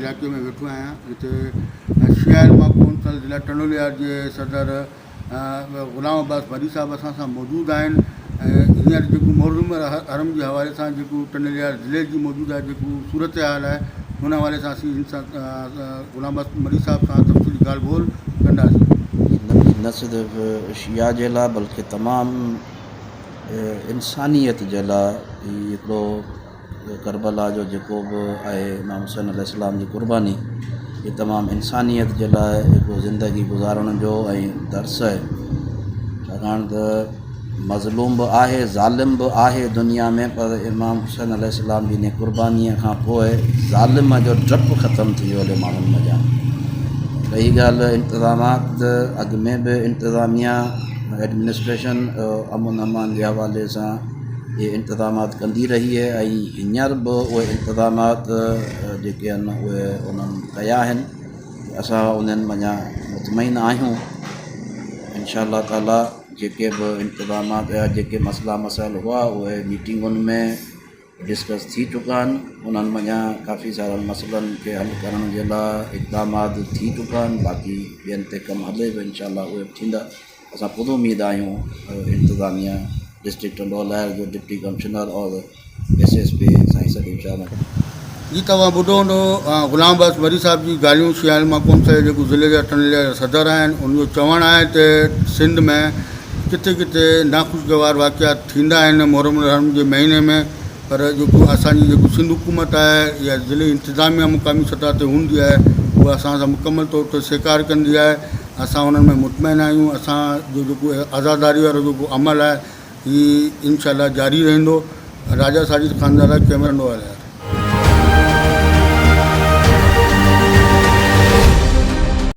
علائقي ۾ ويٺو آهيان جتي شيعه علماء ڪونسل ضلع ٽنڊولهيار جي صدر غلام عباس مري صاحب اسان سان موجود آهن ۽ هينئر جيڪو محرم الحرم جي حوالي سان جيڪو ٽنڊولهيار ضلعي جي موجوده جيڪو صورتحال آهي ان حوالي سان اسين هن سان غلام عباس مري صاحب سان تفصيلي ڳالهه ٻولهه ڪنداسين. نه صرف شيعه جي لاء بلڪه تمام انسانيت جي لاء هي هڪڙو ڪربلا جو جيڪو به آهي امام حسين عليه السلام جي قرباني هي تمام انسانيت جي لاء هڪڙو زندگي گذارڻ جو ۽ درس آهي ڇاڪاڻ ته مظلوم به آهي ظالم به آهي دنيا ۾ پر امام حسين عليه السلام جي ان قربانيء کان پوء ظالم جو ڊپ ختم ٿي ويو هليو ماڻهن منجهان. رهي ڳالهه انتظامات اڳ ۾ به انتظاميا ايڊمنسٽريشن امن امان جي حوالي سان اهي انتظامات ڪندي رهي آهي ۽ هينئر به اهي انتظامات جيڪي آهن اهي انهن ڪيا آهن اسان انهن منجهان مطمئن آهيون انشاء الله تعاليٰ جيڪي به انتظامات يا جيڪي مسئلا مسائل هئا اهي ميٽنگن ۾ ڊسڪس ٿي چڪا آهن انهن منجهان ڪافي سارن مسئلن کي حل ڪرڻ جي لاء اقدامات ٿي چڪا آهن باقي ٻين تي ڪم هلي پيو انشاء الله اهي به ٿيندا اسان پر اميد آهيون انتظاميا ڊسٽرڪٽ ٽنڊو الهيار جو ڊپٽي ڪمشنر اور ايس ايس پي سائين سليم شاهه مهر. جي توهان ٻڌو هوندو غلام عباس مري صاحب جي ڳالهيون شيعه علماء ڪونسل جي جيڪو ضلعي جا ٽنڊي جا صدر آهن ان جو چوڻ آهي ته سنڌ ۾ ڪٿي ڪٿي ناخوشگوار واقعا ٿيندا آهن محرم الحرم جي مهيني ۾ پر جيڪو اسان جي جيڪو سنڌ حڪومت آهي يا ضلعي انتظاميا مقامي سطح تي هوندي آهي اها اسان سان مڪمل طور تي سهڪار ڪندي آهي اسان انهن ۾ مطمئن آهيون اسان جو جيڪو عزاداري وارو جيڪو عمل آهي هي انشاء الله جاري رهندو راجا ساجد خانزاده ڪيمرا نو الهيار.